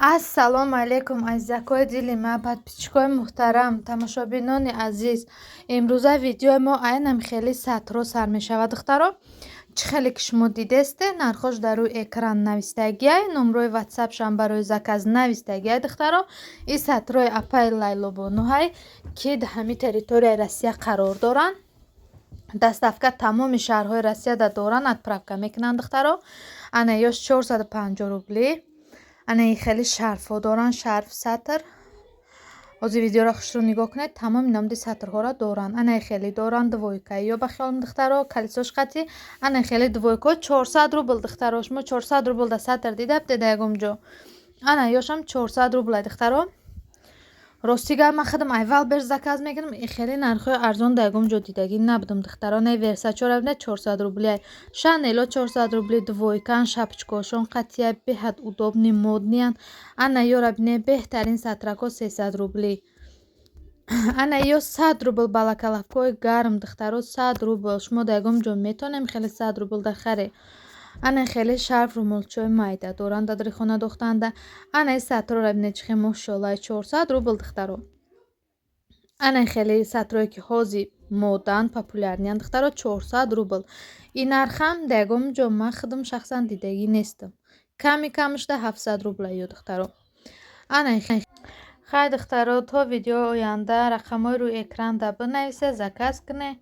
Ассалому алайкум, азизакои дили ман, подписчикои муҳтарам, тамошобинони азиз. Имрӯза видеои мо айнан хеле сатрҳо сар мешавад, духтаро. Чӣ хеле ки шумо дидесте, нархош дар рӯи экран навистагиай, номрои ватсапшам барои заказ навистагиай, духтаро. И сатрҳои апаи Лайлобонуҳай, ки дар ҳамин территорияи Россия қарор доранд. Доставка тамоми шаҳрҳои Россияда доранд, отправка мекунанд, духтаро. Ана ёш 450 рубли. Ана ин хеле шарфҳо доранд, шарф, сатр. Ҳозир видеоро хушрӯ нигоҳ кунед, тамоми намуди сатрҳоро доранд. Ана хеле доранд двойка ё ба хиёлам, духтаро, колесош қатӣ. Ана хеле двойка 400 рубл, духтаро. Шумо 400 рубл да сатр дида будед ягон ҷо? Ана ёшам 400 рублай, духтаро. Рости гап, ман худам айвал бер заказ мекунам, и хеле нархҳои арзон дар ягон ҷо дидагӣ набудам, духтаро. Не, Версачора бинед, 400 рублиай, Шанело 400 рубли, двойкан, шапочкаошон қатия, беҳад удобный, модныянд. Ана ёра бинед, беҳтарин сатрако 300 рубли. Ана ё 100 рубл, балаклавкаҳои гарм, духтаро, 100 рубл. Шумо дар ягон ҷо метавонем хеле 100 рубл да харе? Ана хеле шарф, румолчаҳои майда доранд, дар хона дохтанда. Ана сатрора бинед, чӣ хел мошоллай, 400 рубл, духтаро. Ана хеле сатрое ки ҳозир модан, популярныянд, духтаро, 400 рубл. Ин нархам дар ягон ҷо ман худам шахсан дидагӣ нестам. Ками камашда 700 рубла ё, духтаро. Ана хай, духтаро, то видеои оянда рақамҳои рӯи экранда бинависед, заказ кунед.